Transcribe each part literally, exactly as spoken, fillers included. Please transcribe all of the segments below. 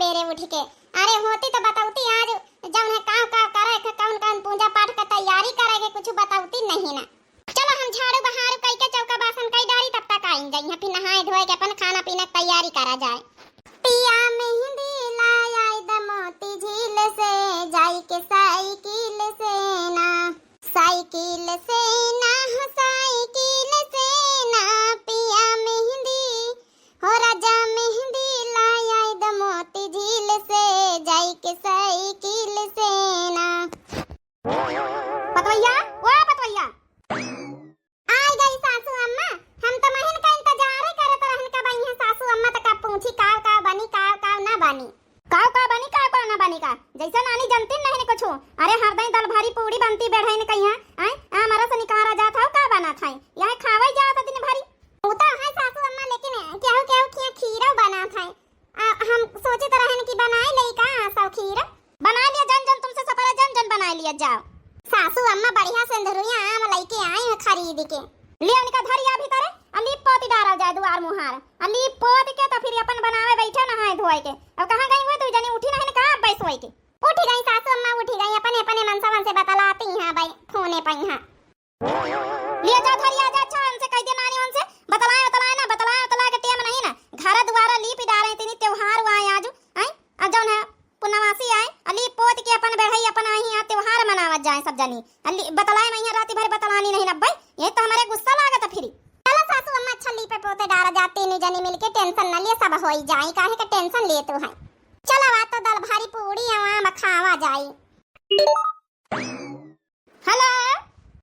तेरे उठ के। अरे होती तो बतौती आज, जौन है काव काव करे के, कौन कौन पूजा पाठ का तैयारी करे के, कुछ बतौती नहीं ना। चलो हम झाड़ू बहारू कई के चौका बासन कई डारी, तब तक आई जाई, फिर नहाए धोए के अपन खाना पीना के तैयारी करा जाए। पिया मेहंदी लाई द मोती झील से, जाई के साइकिल से ना। साइकिल से ना हो, साइकिल से ना, पिया मेहंदी, हो राजा मेहंदी लाई द मोती झील से, जाई के साइकिल से ना। पतवैया, ओ पतवैया। आई गई सासू अम्मा, हम तो महिन का इंतजार करत रहन कब आई हैं सासू अम्मा, तो कब पूछी काव काव बनी, काव काव ना बनी। काव काव बनी, काव काव ना बनी का? जैसे नानी जनती नहीं कुछ। अरे हरदई दल भारी पूड़ी बनती बेढ़ई न कहिया, आय, आ मरस निकारा जात हौ, का बनत है? यह खावई जात दिन भरी। उ तो है सासू अम्मा, लेकिन केहू केहू खिया खीरो बनत है। आ, हम सोचत रहन कि बनाए लई का सौ खीर। बनाए लिया जन जन, तुमसे सपरा जन जन बनाए लिया जाओ। सासू अम्मा बढ़िया सिंदुरिया आम लइके आई हैं खरीद के। ले उनका धरिया भीतरे, आ लीप पोती डारल जाए दुआर मुहार। आ लीप पोत के तो फिर अपन बनावे बैठे नहाए धोए के। अब कहाँ गई हुए तू जनी उठी नहीं का अब बैस होए के। उठी गई सासू अम्मा, उठी गई, अपने अपने मनसवन से बतलाती हैं भाई फोने पे यहाँ। लिया जा धरी, आ जा, अच्छा, उनसे कह दे नानी, उनसे बतलाए, बतलाए ना, बतलाए, बतलाए के टेम नहीं ना। घर दुआरा लीप डारे, इतनी त्योहार हुआ है आज, हैं? आ जौन है, पुनवासी आए, आ लीप पोत के अपन बेढ़ई, अपन वहीं आ त्योहार मनावत जाए सब जनी। आ ली-, बतलाए मैं यहाँ राती भर बतलानी नहीं ना, भाई, ये तो हमारे गुस्सा लागत है फिरी। चलो सासू अम्मा, अच्छा लीपे पोते डारा जा, तीनों जनी मिलके tension न लिए, सब होई जाई, काहे का tension लेत हो है। चलो, आ तो दल भारी पूड़ी आवा, मखावा जाई। हेलो,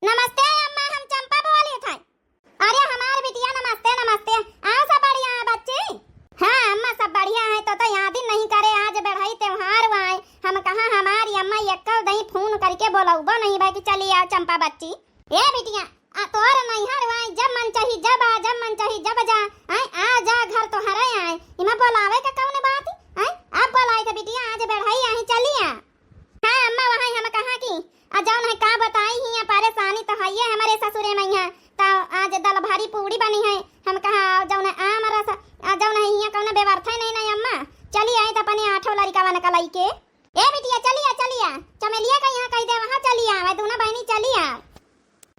नमस्ते अम्मा, हम चंपा बोलित है। अरे हमार बिटिया, नमस्ते, नमस्ते। आओ, सब बढ़िया है बच्ची? हाँ अम्मा, सब बढ़िया है। तो, तो याद ही नहीं करे, आज बेढ़ई त्योहार हुआ है। हम कहा हमारी अम्मा एक्कल दई फोन करके बोलौबो नहीं भाई कि चली आओ चंपा बच्ची। ए बिटिया, आ तोर नैहर हुआ है, जब मन चाही जब आ, जब मन चाही जब जा। आय, आ जा, घर तोहरे आए। इमा बोलावे का कौन बात? आय, अब बोलाए थे बिटिया, आज बेढ़ई आई, चली आ। हाँ अम्मा, वहाँ हम कहा कि आ जौन है का बताई हियाँ, परेशानी तो हइये हमरे ससुरे में हियाँ। तो आज दल भारी पूड़ी बनी है। हम कहा आ जौन है आम रस, आ जौन है हियाँ कौनो व्यवस्था ही नहीं ना अम्मा। चली आई तो अपने आठों लड़िकवन का लइके। ए बिटिया चली आ, चली आ, चमेलिया का यहाँ कह दे वहाँ चली आ, वह दोनों बहनी चली आ।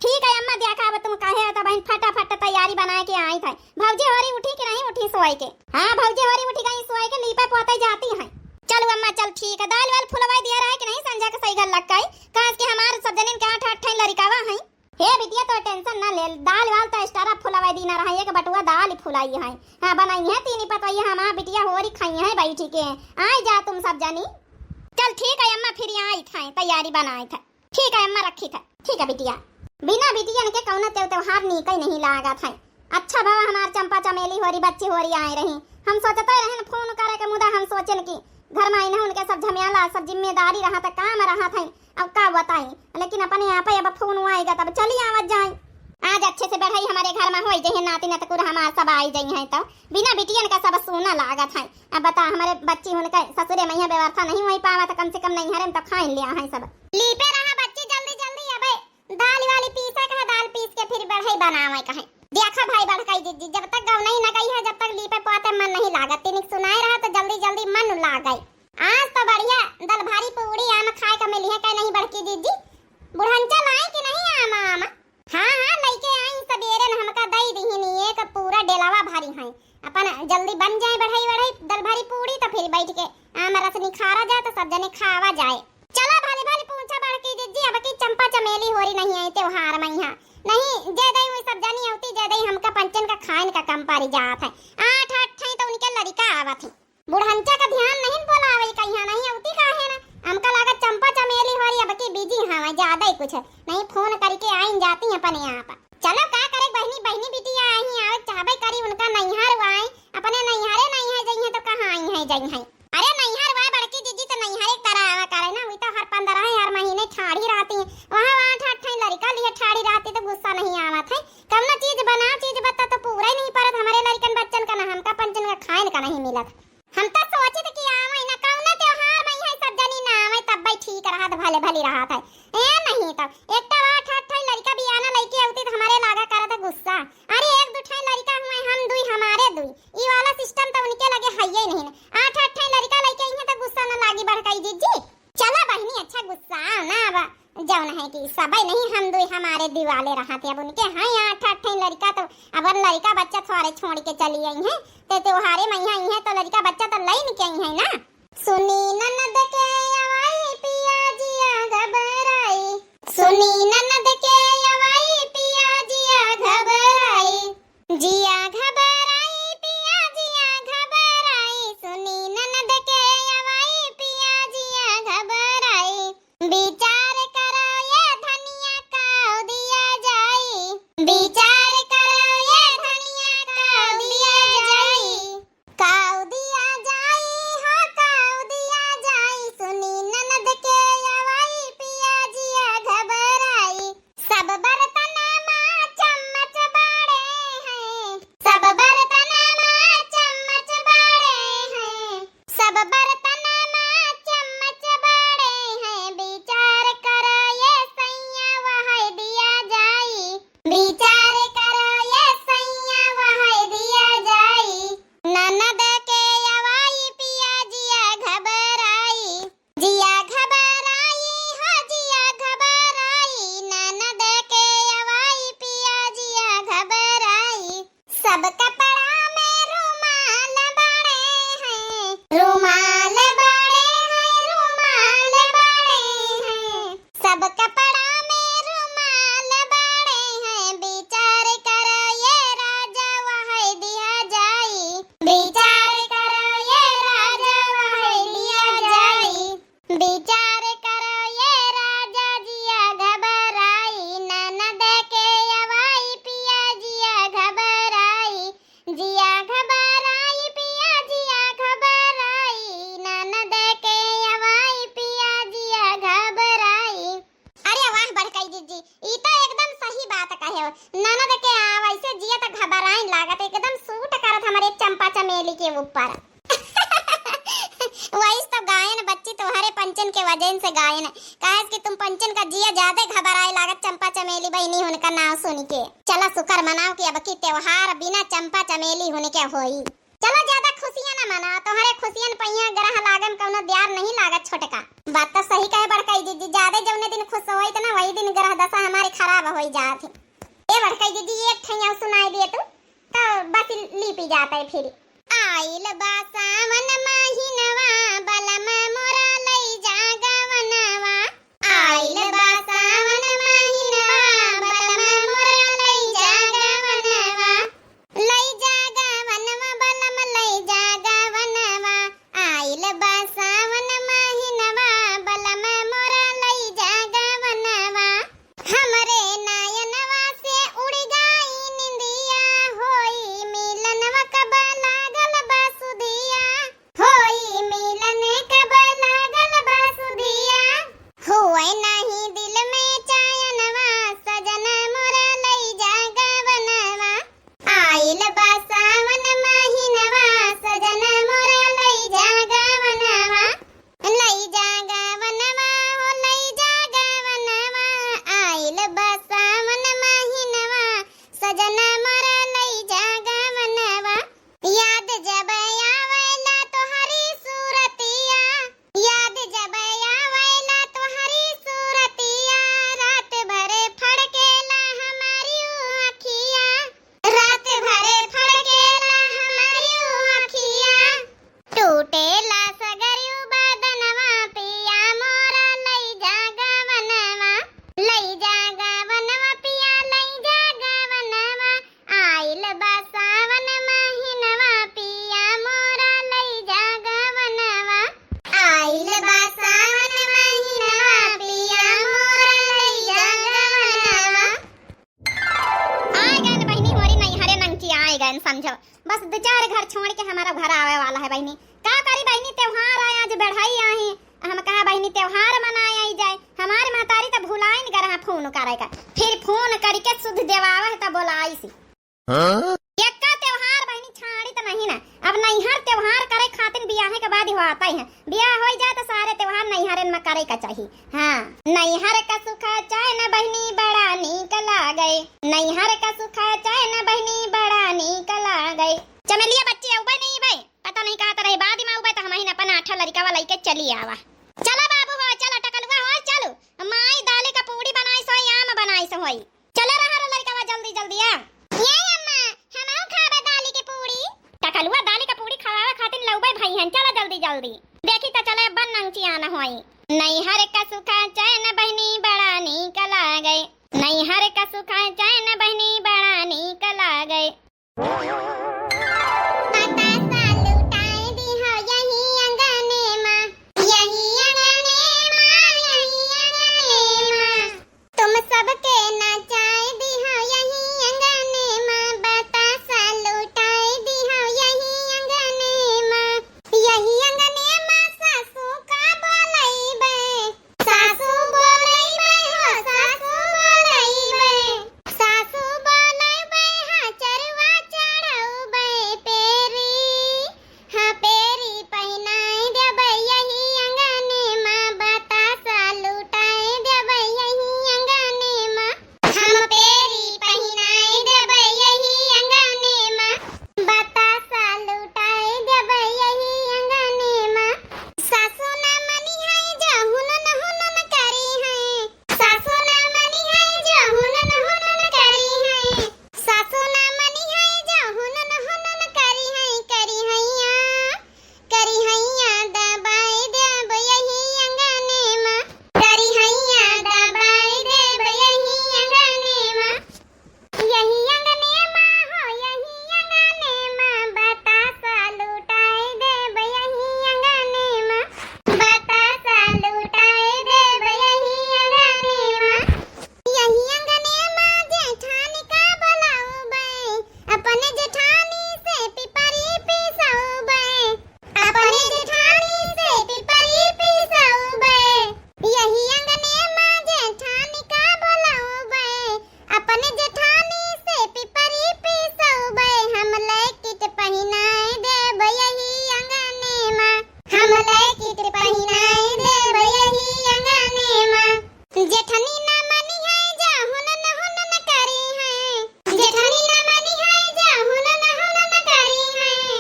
ठीक है अम्मा, देखा अब तुम कहे हो तो बहन फटाफट तैयारी बनाए के आई थे। भौजी होरी उठी कि नहीं उठी सोए के? हाँ भौजी होरी उठी गई सोए के, लीपे पोते जाती हैं। चलो अम्मा चल ठीक है, दाल वाल फुलवाई दिया रहा है कि नहीं संझा के सही घर लग गई? काहे कि हमार सब जनिन के आठ आठ ठे लड़िकावा हैं। हे बिटिया तो tension ना ले, दाल वाल तो extra फुलवाई दीना रहा, एक बटुआ दाल ही फुलाई है। हाँ बनाई है तीन पतवैया, हमार बिटिया होरी खाई है बैठी के। आए जा तुम सब जनी। चल ठीक है अम्मा, फिर आई थे तैयारी बनाए थे। ठीक है अम्मा, रखी थे। ठीक है बिटिया। बिना बिटियन के कौनो त्यों-, त्योहार नीक ही नहीं लागत है। अच्छा भवा हमार चंपा चमेली होरी बच्ची होरी आए रही। हम सोचते रहन फोन करे के, मुदा हम सोचन कि घर में इन्हें उनके सब झमेला, सब जिम्मेदारी रहा था, काम रहा था। अब का बताई, लेकिन अपने आप ही अब फोन आएगा तब चली आवत जाए। आज अच्छे से बढ़ई हमारे घर में होई जइहे, नाती नतकुर हमार सब आई जइहे तो बिना बिटियन का सब सूना लागत है। अब बता, हमारे बच्ची उनके ससुरे में यह व्यवस्था नहीं होई पावा, तो कम से कम नैहरे में तो खाइन लिया है सब। लीपे रहा बच्ची, जल्दी जल्दी अबे दाल वाली पीसे कहे, दाल पीस के फिर बढ़ई बनावे कहे। देखा भाई बड़काई जिज्जी, जब तक गवनई न गई है, जब तक लीपे पोते मन नहीं लागत। तिनिक सुनाए रहा तो जल्दी जल्दी मन लागे। आज तो बढ़िया दल भारी पूड़ी आम खाए का मिली है, कहे नहीं बड़की जिज्जी, बुढ़ंचा लाई कि नहीं आम आम? हाँ, हाँ, लइके आई, सबेरे न हमका दई दिहिन, एक पूरा डेलावा भारी है। अपन जल्दी बन जाए बढ़ई बढ़ई दल भारी पूड़ी, तो फिर बैठ के आम रस निखारा जाए, तो सब जने खावा जाए। चला भले भले पूछा बड़की जिज्जी, अब की चंपा चमेली होरी नहीं आई त्योहार में यहाँ। नहीं, जे दई हुई सब जनी अउती, जे दई हमका पंचन का खाइन का कम परी जात है। आठ आठ ठई तो उनके लड़िका आवत है। बुढ़ंचा का ध्यान नहीं बोलावे कहिया नहीं अउती काहे ना। हमका लागत चंपा चमेली होरी अब की busy हवा ज्यादा ही कुछ। नहीं फोन करके आइन जाती अपने आप। चलो का करे बहनी, बहनी बिटिया आई आवे चाहबे करी उनका नैहर आए, अपने नैहरे नहीं है जइहे तो कहाँ आई है जइहे। अरे नैहर वाए बड़की जिज्जी तो नैहरे एक तरह आवा करे ना, वही तो हर पंद्रह हर महीने ठाढ़ी रहती है। वहाँ वहाँ ठा ठा लड़िका लिए ठाढ़ी रहती तो गुस्सा नहीं आवत है। कौनो चीज बना चीज बता तो पूरा ही नहीं परत हमारे लड़िकन बच्चन का ना, हमका पंचन का खाइन का नहीं मिलत। हम तो सोचित कि आवे ना, कौनो त्योहार में यहाँ सब जनी ना आवे, तब भाई ठीक रहत, भले भली रहत है। ए नहीं तो एक तो आठ आठ ठे लड़िका बियाना लइके अउती तो हमारे लागा करत गुस्सा। अरे एक दू ठे लड़िका हुए, हम दुई, हमारे दुई, ई वाला system तो उनके लगे हइये नहीं। आठ आठ ठे लड़िका लइके आई बड़काई जिज्जी, चला बहिनी, अच्छा गुस्सा ना, अब जौन है कि सबे नहीं हम दुई हमारे दिवाले रहत है, अब उनके हैं आठ आठ ठे लड़िका, तो अब लड़िका बच्चा थोड़े छोड़ के चली आई हैं, ते त्योहारे में यहाँ आई हैं तो लड़िका बच्चा तो लइन के आई हैं ना। सुनी ननद के अवाई पिया जिया घबराई, सुनी ननद के अवाई पिया जिया घबराई, जिया घबराई पिया जिया घबराई, सुनी ननद के अवाई पिया जिया घबराई। विचार करो ये धनिया काऊ दिया जाई, विचार करो ये धनिया काऊ दिया जाई, काऊ दिया जाई हो काऊ दिया जाई, सुनी ननद के अवाई पिया जिया घबराई। सब बर्तन मा चम्मच बड़े हैं, सब बर्तन मा चम्मच बड़े हैं, सब बर्तन मा चम्मच बड़े हैं। विचार करो ये सैया वहै दिया जाई, विचार करो ये सैया वहै दिया जाई। ननद के अवाई पिया जिया घबराई, जिया घबराई हो जिया घबराई, ननद के अवाई पिया जिया घबराई। सब कपड़ा में रुमाल बड़े हैं, रुमाल बड़े हैं, रुमाल बड़े हैं। सब कपड़ा में रुमाल बड़े हैं, विचार करो ये राजा वहै दिया जाई, विचार करो ये राजा वहै दिया जाई। विचार करो ये राजा जिया घबराई, ननद के अवाई पिया जिया घबराई, जिया घबराई पिया जिया घबराई, ननद के अवाई पिया जिया घबराई। अरे वाह बड़काई जिज्जी, ई तो एकदम सही बात कहे हो। ननद के आवै से जिया तो घबराइन लागत, एकदम सूट करत हमरे चंपा चमेली के ऊपर। वही तो गायन बच्ची तुम्हारे पंचन के वजह से गायन, काहे कि तुम पंचन का जिया ज्यादा घबराए लागत चंपा चमेली बहिनी हुनका नाव सुन के। चला शुक्र मनाओ कि अब की त्योहार बिना चंपा चमेली हुनके होई। चला ज्यादा खुशियां ना मनाओ, तुम्हारे खुशियन पहिया ग्रह लागन कौनो द्यार नहीं लागत छोटका। बात तो सही कहे बड़काई जिज्जी, ज्यादा जौने दिन खुश होइत ना वही दिन ग्रह दशा हमारे खराब होई जात है। ए बड़काई जिज्जी, एक ठैया सुनाई दिए तू तो बस लीपी जाता है फिर। आइल बा सावन महिनवा, बलम मोरा लई जा गवनवा। आइल बा सावन महिनवा, बलम मोरा लई जा गवनवा। लई जा गवनवा, बलम लई जा गवनवा। आइल बा सावन महिनवा, बलम मोरा लई जा गवनवा। हमरे नयनवा से उड़ गई निंदिया, होई मिलनवा कब लागल बा सुधिया, होई मिलन कब लागल बा सुधिया। होए नहीं दिल में चयनवा, सजन मोरा लई जा गवनवा। आइल बा सावन महिनवा, सजन मोरा लई जा गवनवा। लई जा गवनवा, हो लई जा गवनवा। आइल बा सावन महिनवा, सजन मोरा लई जा गवनवा। याद जब आवेला तोहरी सूरतिया, याद जब आवेला तोहरी सूरतिया, रात भर फड़केला हमारी अखिया, रात भर फड़केला हमारी अखिया। टूटेला सगरियो बदनवा, पिया मोरा लई जा गवनवा, लई जा गवनवा, पिया लई जा गवनवा। आइल बा सावन महिनवा, पिया मोरा लई जा गवनवा। आइल बा सावन महिनवा, पिया मोरा लई जा गवनवा। आइ गएन बहिनी, मोरी नैहरे नंकी आइ गएन, समझो। बस दो चार घर छोड़ के हमारा घर आवे वाला है बहिनी। का करी बहिनी, त्योहार आए, आज बढ़ई आए, हम कहा बहिनी त्योहार मनाए आई जाए। हमारे महतारी तो भुलाइन गरहा फोन करे का, फिर फोन करके सुध देवावे है तो बोलाइसी। हाँ? एक्का त्योहार बहिनी छाड़ी तो नहीं ना, अब नैहर त्योहार करे खातिर बियाहे के बाद ही होता ही है। बियाह होई जाए तो सारे त्योहार नैहरन में करे का चाही। हाँ, नैहर का सुख चैन बहिनी बड़ा नीक लागे, नैहर का सुख चैन बहिनी बड़ा नीक लागे। चमेलिया बच्ची अउबे नहीं बे, पता नहीं कहाँ तो रहे, बाद में अउबे तो हम ही अपन आठा लड़िका वाला लेके चली आवा। होई। चले रहा रे लड़कवा, जल्दी जल्दी आ। ए अम्मा, हमहू खाबे दाली के पूड़ी। टकलुआ दाली के पूड़ी खवावे खातिर लउबे भइहन, चला जल्दी जल्दी। देखी त चले बन नंगचियान होई। नैहर का सुखा चैन बहिनी बड़ा नीक लागे। नैहर का सुखा चैन बहिनी बड़ा नीक लागे। बतासा लुटाए दिहो यही अंगने मा, यही अंगने मा, यही अंगने मा। तुम सबके नचाए दिहो यही अंगने मा, बतासा लुटाए दिहो यही अंगने मा। यही अंगने मा सासू का बोलैबे, सासू बोलैबै हो, सासू बोलैबै। सासू बोलैबै, हाँ, चरुआ चढ़ौबै पेरी। हाँ, पेरी पहिनाइ देबै यही अंगने मा, बतासा लुटाइ देबै यही अंगने मा। हम पेरी पहिनाइ देबै यही अंगने मा, बतासा लुटाइ देबै यही अंगने मा। सासू ना मनिहैं जो हुनुन हुनुन करिहैं, सासू ना मनिहैं जो हुनुन हुनुन करिहैं। सासू ना मनिहैं जो हुनुन हुनुन करिहैं, करिहैया, करिहैया दबाइ देब यही अंगने मा, करिहैया दबाइ देब यही अंगने मा। यही अंगने मा हो, यही अंगने मा, बतासा लुटाइ देब यही अंगने मा, बतासा लुटाइ देब यही अंगने मा। यही अंगने मा जेठानी का बोलौबै, अपने जेठानी से पिपरी पिसौबै, अपने जेठानी से पिपरी पिसौबै। यही अंगने मा जेठानी का बोलौबै, अपने जेठानी से पिपरी पिसौबै। हम लैकिट पहिनाइ देब यही अंगने मा, हम लैकिट पहिनाइ देब यही अंगने मा। जेठनी ना मनिहैं जो हुनुन हुनुन करिहैं, जेठनी ना मनिहैं जो हुनुन हुनुन करिहैं,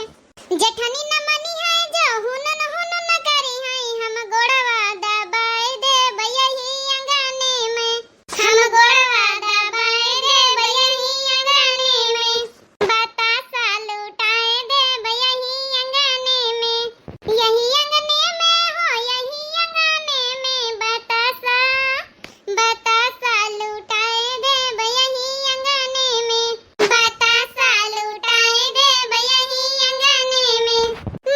जेठनी ना मनिहैं जो हुनुन हुनुन करिहैं। हम गोड़वा दबाइ देब यही अंगने मा, हम गोड़वा दबाइ देब यही अंगने मा। बतासा लुटाइ देब यही अंगने मा, यही अंगने मा हो, यही अंगने मा। बतासा, बतासा लुटाइ देब यही अंगने मा, बतासा लुटाइ देब यही अंगने मा।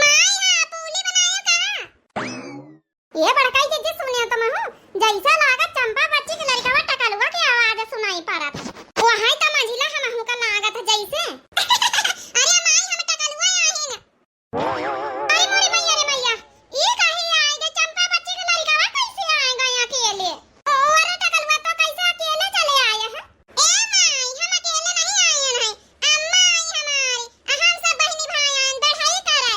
माई, हाँ, पूली बनायो का? ए बड़काई जिज्जी, सुन्यो त महू, जइसे लागत चंपा बच्ची के लड़िकवा टकलुआ के आवाज सुनाई पड़त। ओहइ त मझिला हमहू का लागत ह जइसे। अरे माई, हम टकलुआ आहिन। अरे मोरी मइया रे मइया, ई कही आइ गइ चंपा बच्ची के लड़िकवा, कइसे आइ गइ अकेले? ओ अरे टकलुआ, तो कइसे अकेले चले आए ह? ए माई, हम अकेले नहीं आए हैं, अम्मा आई हमारी, हम सब बहिनी भाई आन दढ़ई करे।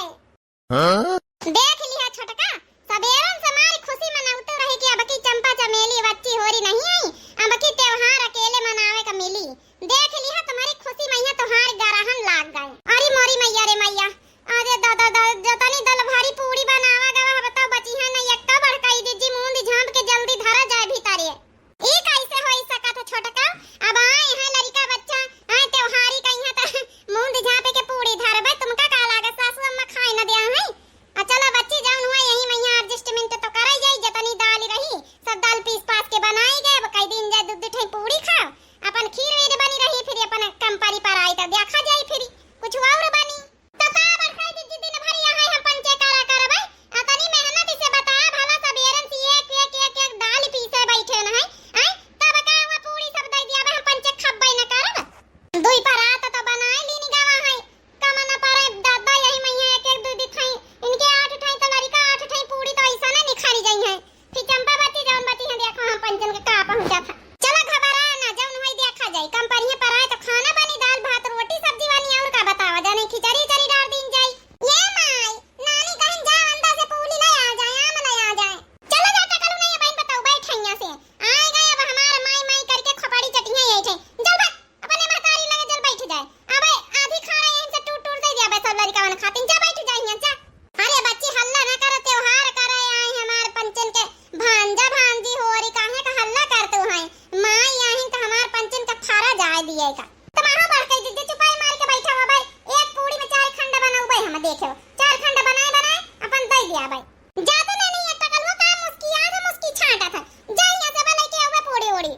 हाँ? देख लिहा छोटका, सबेरन से मारी खुशी मनावत रहे कि अबकी चंपा चमेली बच्ची होरी नहीं आई, अबकी त्योहार अकेले मनावे का मिली। देख लिहा तुम्हारी खुशी मइया तोहार गरहन लाग गए। अरे मोरी मइया रे मइया, अरे दादा, दादा, जतनी दल भरी पूड़ी बनावा गवा, बताओ बची है नहीं, एक तो बड़काई जिज्जी मूंद झांप के जल्दी धरा जाए भीतरे। ई कइसे होइ सकत ह छोटका? अब आए हैं लड़िका बच्चा, आए त्योहारी कइहाँ त मूंद झांपे के पूड़ी धरबे, तुमका का लागत सासू अम्मा खाए न दिया है? देखो, चार खंड बनाए बनाए अपन दे दिया भाई। जाते नहीं, नहीं, टकलुआ का मुस्की, आज मुस्की छांटा था। जा यहाँ से बा लेके आवे पूड़ी उड़ी।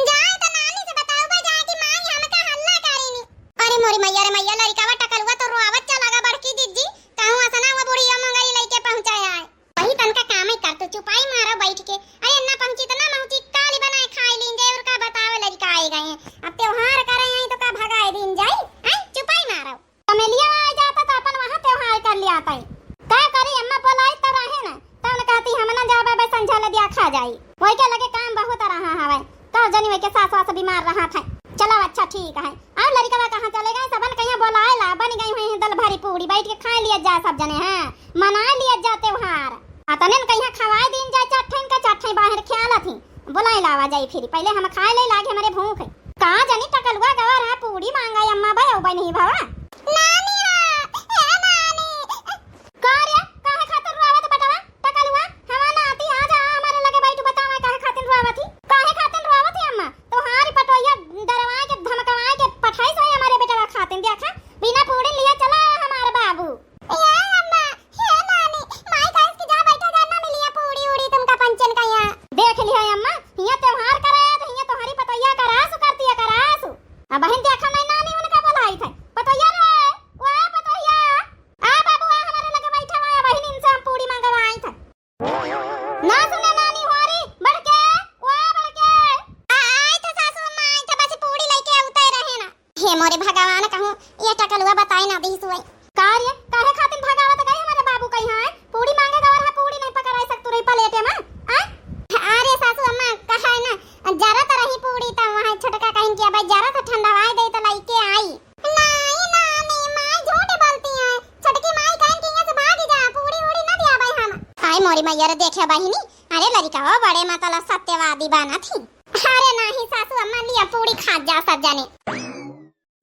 जाए तो नानी से बताओ बा, जाए कि माई हमका हल्ला करेनी। अरे मोरी मैया रे मैया, लड़िकावा टकलुआ तो रोआवत चला गा बड़की दीदी, कहूँ असना वो बुढ़िया मंगरी लेके पहुँचाया है। वही तनका काम ही कर, तू चुपाई मारो बैठ के। अरे ना पहुँची तो ना पहुँची, काली बनाए खाए लीन जाए, और का बतावे लड़िका आए गए हैं। अब त्योहार करे आई तो का भगाए दीन जाई, हैं? चुपाई मारो। चमेलिया आ जाता तो अपन वहाँ त्योहार कर लिया ताई। का करी अम्मा बोलाई तो रहे ना, तब न कहती हम ना जाबे बे संझा ले दिया खा जाई। वही के लगे काम बहुत रहा हवे, कह जनी वही के सास वास बीमार रहा था। चलो अच्छा ठीक है। और लड़िकवा कहाँ चले गए? सबन कहिया बोलाए ला, बन गई हुई है दल भरी पूड़ी, बैठ के खाए लिया जा सब जने हैं, मनाए लिया जा त्योहार। अतने न कहिया खवाए दीन जाए चार ठन का, चार ठन बाहर ख्याल थी। बोलाई लावा जाई फिर, पहले हम खाए ले लागे हमरे भूख है। का जनी टकलुआ गवा रहा पूड़ी मांगा अम्मा बे, उबे नहीं भवा। नानी हाँ, ए नानी। का रे, काहे खातिर रोवत बटवा? टकलुआ, हवा ना आती, आ जा, हमारे लगे बैठ, बतावा काहे खातिर रोवत ही? काहे खातिर रोवत ही अम्मा? तोहारी पटोहिया डरवाए के, धमकवाए के पठाई से हमारे बेटवा खातिर, देखा, बिना पूड़ी लिया चला हमार बाबू। ए अम्मा, हे नानी, माई कहिस कि जा बैठा जा, ना मिलिया पूड़ी उड़ी तुमका पंचन का यहाँ। देख लिया अम्मा, हियाँ त्योहार करे तो हियाँ तोहरी पतोहिया करासु करती है, करासु। अब बहिन देखा नहीं नानी उनका बोलाई थे। पतोहिया रे, ओ पतोहिया, आ बाबू आ हमारे लगे बैठा हुआ है, बहिन इनसे हम पूड़ी मंगवाई थे। ना सुने नानी होरी, बढ़ के, ओ बढ़ के। आ, आई थे सासू अम्मा, आई थे, बस पूड़ी लेके उतर रहे ना। हे मोरे भगवान, कहूँ ये टकलुआ बताई ना दीस हुई। का रे, काहे खातिर भगावत गए हमारे बाबू कहीं है? पूड़ी मांगे गवर है, पूड़ी नहीं पकड़ाई सकतू रही प्लेटे में, आय? अरे सासू अम्मा, कहा है ना, जरत रही पूड़ी तो वहाँ छोटका कहीं के, भाई जरत ठंडवाए दे तो लइके आई। नहीं नानी, माई झूठ बोलती है, छोटकी माई कहीं के यहाँ से भाग जा, पूड़ी उड़ी ना दिया भाई हम। हाय मोरी मैया रे, देखे बहिनी, अरे लड़िका हो बड़े मतलब सत्यवादी बना थी। अरे नाही सासू अम्मा, लिया पूड़ी खा जा सब जने।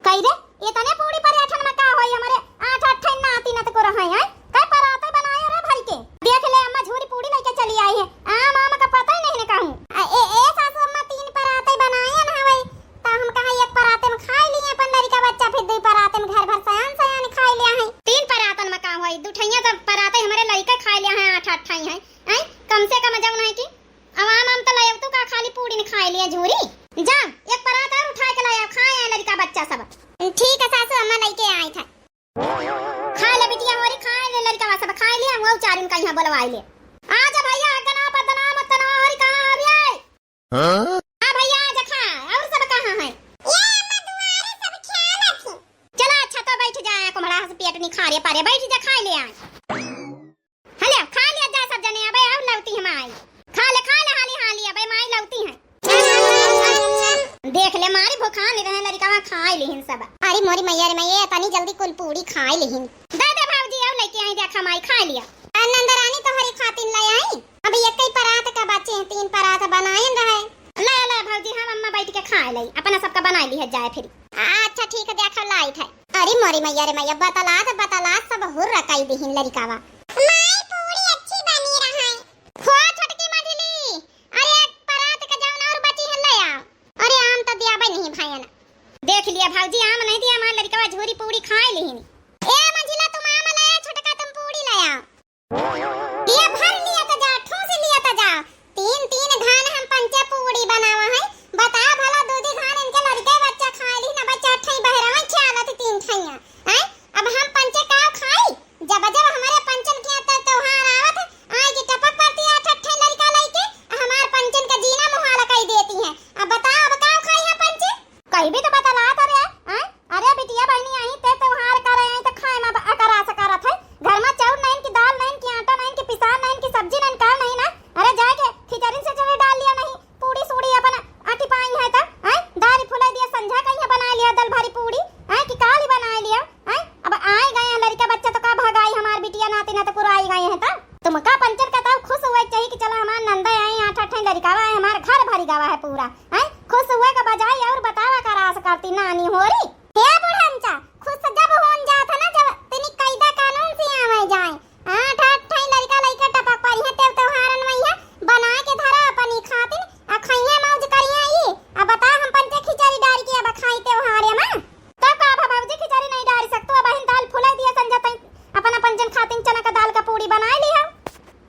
कई रे, इतने पूड़ी पराठन में का होई, हमरे आठ आठ ठे नाती नत को रहे हैं, कई पराते बनाए रे भर के। देख ले अम्मा, झूरी पूड़ी लेके चली आई है। आम आम का पता ही नहीं ने कहूँ। आ, ए, ए सासू अम्मा, तीन पराते बनाए न हवे, त हम कहा एक पराते में खाई लिए अपन लड़िका बच्चा, फिर दुई पराते में घर भर सयान सयान खाई लिया है। तीन परातन में का होई, दू ठैया तो पराते हमरे लड़िका खाई लिया है, आठ आठ ठे है। हैं? कम से कम जौन है कि आम आम तो लायब, तू का खाली पूड़ी न खाए लिया झूरी? जा, एक परात और उठा के लाया, खाए हैं लड़िका बच्चा सब। ठीक है सासू अम्मा, लेके आई था। खा ले बिटिया होरी, खा ले लड़िका सब, खा ले, हम चारिन का यहाँ बुलवाई ले। आ जा भैया, अगना पदना मतना होरी कहाँ हवे? हाँ? आ भैया आ जा खा, और सब कहाँ है? ये अम्मा दुआरे सब खेलत ही। चला अच्छा तो बैठ जाए, कुम्हड़ा से पेट निखारे पारे, बैठ जा खाए ले आए। हले, खा लिया जा सब जने, अबे अब लौती है माई। खा ले, खा ले, हाली, हाली, अबे माई लौती है। देख ले, मारी भुखान रहे लड़िका, वहाँ खाए लिहिन सब। अरे मोरी मैया रे मैया, तनी जल्दी कुल पूड़ी खाए लिहिन। दे दे भौजी, अब लेके आई, देखा माई खा लिया। आ नंदरानी तोहरे खातिर ले आई, अब एक ही परात का बचे हैं, तीन परात बनाए रहे। ले, ले भौजी, हम अम्मा बैठ के खाए लई, अपना सबका बनाए लिहत जाए फिर। अच्छा ठीक है, देखो लाइट है। अरे मोरी मैया रे मैया, बतलात बतलात सब हुर्र कई दिहिन लड़िकावा। माई पूरी अच्छी बनी रहा है। खो छोटकी मझली, अरे एक परात का जौन और बची है ले आओ। अरे आम तो दिया बे नहीं भाईन। देख लिया भौजी, आम नहीं दिया, हमार लड़िकावा झूरी पूरी खाए लिहिन। ए मझिला तुम आम ले आओ, छोटका तुम पूरी ले आओ। ये भर लिया त जा, ठूस लिया त जा। तीन तीन घान हम पंचे पूड़ी बनावा है। बता भला, दो दी घान इनके लड़के बच्चा खाए ली ना, बच्चा ठई बहरावा ख्याल थी तीन ठैया। हैं? अब हम पंचे काव खाई? जब जब हमारे पंचन के त-, त्योहार आवत है, आए की टपक पड़ती है, आठ आठ ठई लड़का लइके, हमार पंचन का जीना मुहाला कई देती है। अब बताओ, अब काव खाई हम पंचे? कहीं भी तो बतलात रे, हैं? अरे बिटिया बहिनी, आई ते त्योहार करे, आई ते खाए में अकरास करत है। घर में चाउर नहीं कि दाल नहीं कि आटा नहीं कि पिसान नहीं कि सब्जी नहीं, का नहीं ना? अरे जाके खिचड़ी से चले डाल लिया नहीं, पूड़ी सूड़ी अपन आटी पाई है त, हैं? दाल फुलाई दिया, संझा कहीं बना लिया दल भरी पूड़ी, हैं? कि काली बना लिया, हैं? अब आए गए हैं लड़का बच्चा तो का भगाई, हमार बिटिया नाती ना तो पुराई गए हैं त। तुमका पंचन का तब खुश हुए चाहिए कि चला हमार नंदा आई, आठ आठ लड़का आए, हमार घर भरी गवा है पूरा, हैं? खुश हुए का बजाय और बतावा करास करती नानी होरी। हे बुढ़ंचा, खुश जब होन जात है ना, जब तनी कायदा कानून से आवे जाए। आठ आठ ठाई लड़का लइका टपक पड़ी है, तेल त्योहारन में है, बना के धरा अपनी खातिन, आ खइया मौज करिया ई। अब बता हम पंचे खिचड़ी डाल के अब खाई त्योहार में। तब का भा भौजी खिचड़ी नहीं डाल सकतू, अब बहिन दाल फुलाई दिया संझा तई, अपन अपन बनाए ली हम।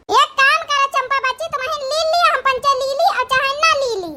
एक काम करा चंपा बच्ची, तुमहिन ली लिया, हम पंचे ली ली और चाहे ना ली ली।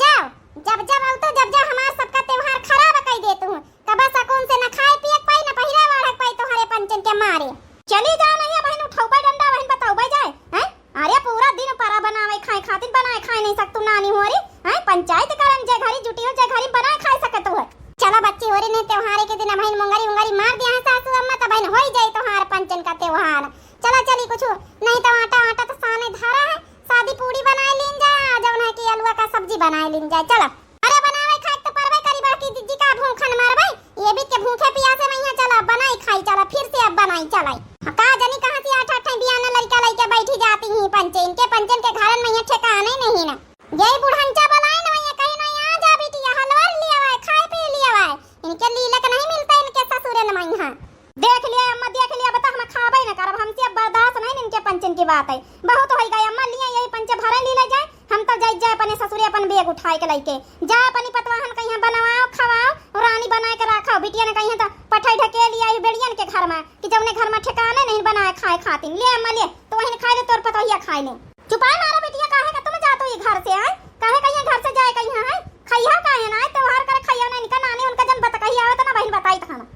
जाओ, जब जब अउतू, जब जब हमार सबका त्योहार खराब कइ देतू। कबा सकून से न खाए पिए के पाई, न पहिरा ओढ़े के पाई तोहरे पंचन के मारे। चली जा नहीं, अबहिन उठउबे डंडा, अबहिन बतउबे जाए, हैं? अरे पूरा दिन परा बनावे खाए खातिर, बनाए खाए नहीं सकतू नानी होरी, हैं? पंचायत करन जे घरी जुटी हो, जे घरी बनाए खाए सकत हो। चला बच्ची होरी, नहीं त्योहारे के दिन अबहिन मुंगरी उंगरी मार दिया है सासू अम्मा, तबहिन होई जाई तोहार पंचन का त्योहार। चला चली कुछ, नहीं तो आटा, आटा तो साने धरा है, सादी पूड़ी बनाए लीन जाए, जौन है कि अलुआ का सब्जी बनाए लीन जाए। चला। अरे बनावे खाए के तो परबे करी, बाकी जिज्जी का भूखन मरबे, ये बीत के भूखे पियासे में यहाँ चला, बनाई खाई चला, फिर से अब बनाई चलाई। का जनी कहाँ से आठ आठ बियाना लड़का लइके बैठी जाती ही पंचे, इनके पंचन के घरन में यहाँ ठिकाने नहीं ना। यही बुढ़ंचा बोलाई ना, यहाँ कहीं ना, यहाँ जा बिटिया, हलवा लिया हुआ है, खाए पी लिया हुआ है, इनके लीलक नहीं मिलता इनके ससुरन में यहाँ। देख लिया अम्मा, देख लिया, बता हम खाबे न करब, हमसे अब बर्दाश्त नहीं इनके पंचन की बात है। बहुत होई गए अम्मा, लिए यही पंचे भरे ली ले जाए, हम तो जाई जाए अपने ससुरे अपन बैग उठाए के लइके। जा अपनी पतवाहन कहिया बनवाओ, खवाओ, और रानी बनाए के रखाओ। बिटिया ने कहिया तो पठाई ढकेल लिया यही बेड़ियन के घर में कि जौने घर में ठिकाने नहीं बनाए खाए खातिन। ले अम्मा ले, तो वहीं खाए ले, तोर पतोहिया खाए ले। चुपाए मारा बिटिया, काहे का तुम जातो ये घर से, आए? काहे कहिया घर से जाए कहिया है? खइया काहे ना, त्योहार करे खइया ना, इनका नानी उनका जन बता कहिया आवे तो ना बहिन बताई तो खाना।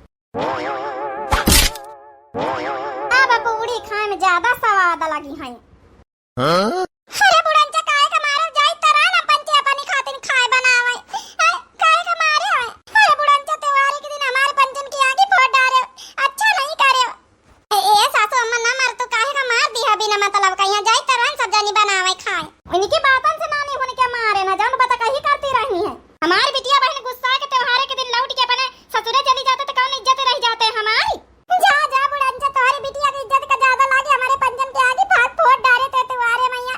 अब पूड़ी खाए में ज्यादा स्वाद लगी है। हाँ? अरे बुढ़ंचा, काहे का मारे जाई तरा ना पंचे अपनी खातिन खाए बनावे। ए, काहे का मारे है? अरे बुढ़ंचा, त्योहार के दिन हमारे पंचन की आगे फोड़ डारे। अच्छा नहीं करे। ए, ए, सासू अम्मा ना मार, तू काहे का मार दी है बिना मतलब का? यहाँ जाई तरा सब जनी बनावे खाए। उनकी बातन से नानी होने के मारे ना जान बता कही करती रही है। हमारी बिटिया बहन गुस्सा के त्योहारे के दिन लौट के अपने ससुरे चली जाते तो कौन इज्जत रह जाते हमारी? जा, जा, बुढ़ंचा, तोहरी बिटिया के इज्जत का ज्यादा लागे, हमारे पंचन के आगे भाग फोड़ डारे ते त्योहारे मैया।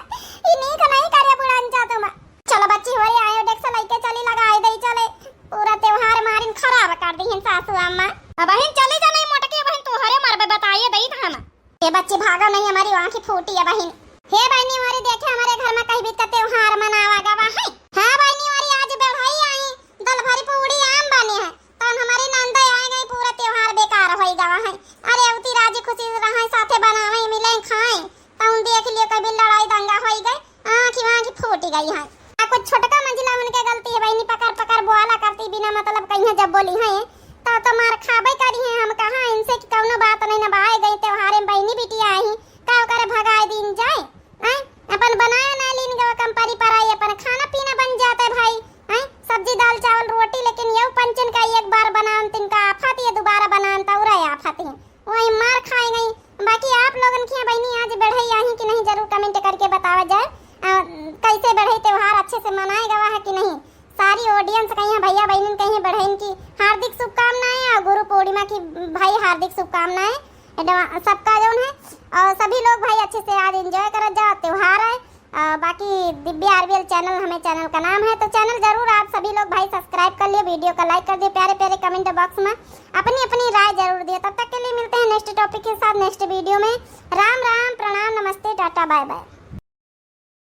ई नीक नहीं करे बुढ़ंचा तुम। चलो बच्ची होरी आयो, डेक्स लइके चली लगाई दई चले। पूरा त्योहार मारिन खराब कर दी हैं सासू अम्मा। अब बहिन चली जा नहीं मोटकी बहिन, तोहरे मरबे बताइए दई था हम। ए बच्ची, भागो नहीं, हमारी आँखी फूटी है बहिन। हे बहिनी, हमारी देखे, हमारे घर में कहीं भी तो त्योहार मनावा गवा है। हाँ बहिनी, हमारी आज बढ़ई आई, दल भरी पूड़ी आम बने है, तो हमारी नंदा आए गई, पूरा त्योहार बेकार होई गवा है। अरे अवती राजी खुशी रहे, साथे बनावे, मिले, खाए, तो उन देख लियो कभी लड़ाई दंगा होई गए, आँखी वाँखी फूटी गई है। आ कुछ छोटका मंझिला उनके गलती है बहिनी, पकड़ पकड़ बोला करती बिना मतलब कहीं जब बोली है, तो, तो मार खाबे करी है। हम कहा इनसे कि कौनो बात नहीं ना, बाए गई त्योहारे में बहिनी बिटिया आई, का ओकरे भगाए दिन जाए? हैं? अपन बनाए ना लीन गवा कंपनी पर आई, अपन खाना पीना बन जाता है भाई, हैं? सब्जी दाल चावल रोटी, लेकिन ये पंचन का एक बार बनान तिनका आफत, ये दोबारा बनान तो उरा आफत है। वही मार खाए गई। बाकी आप लोगन के यहाँ बहिनी आज बढ़ई आई कि नहीं, जरूर comment करके बतावा जाए। आ, कैसे बढ़ई त्योहार अच्छे से मनाए गवा है कि नहीं? सारी audience कहिया, भैया बहनिन कहिया, बढ़इन की हार्दिक शुभकामनाएं और गुरु पूर्णिमा की भाई हार्दिक शुभकामनाएं। एडवा-, सबका जौन है और सभी लोग भाई अच्छे से आज enjoy करत जाओ, त्योहार है। आ, बाकी दिव्या आरबीएल channel हमें channel का नाम है, तो channel जरूर आप सभी लोग भाई subscribe कर लियो, video का like कर दियो, प्यारे प्यारे comment box में अपनी अपनी राय जरूर दियो। तब तक के लिए मिलते हैं next topic के साथ next video में। राम राम, प्रणाम, नमस्ते, टाटा, bye bye।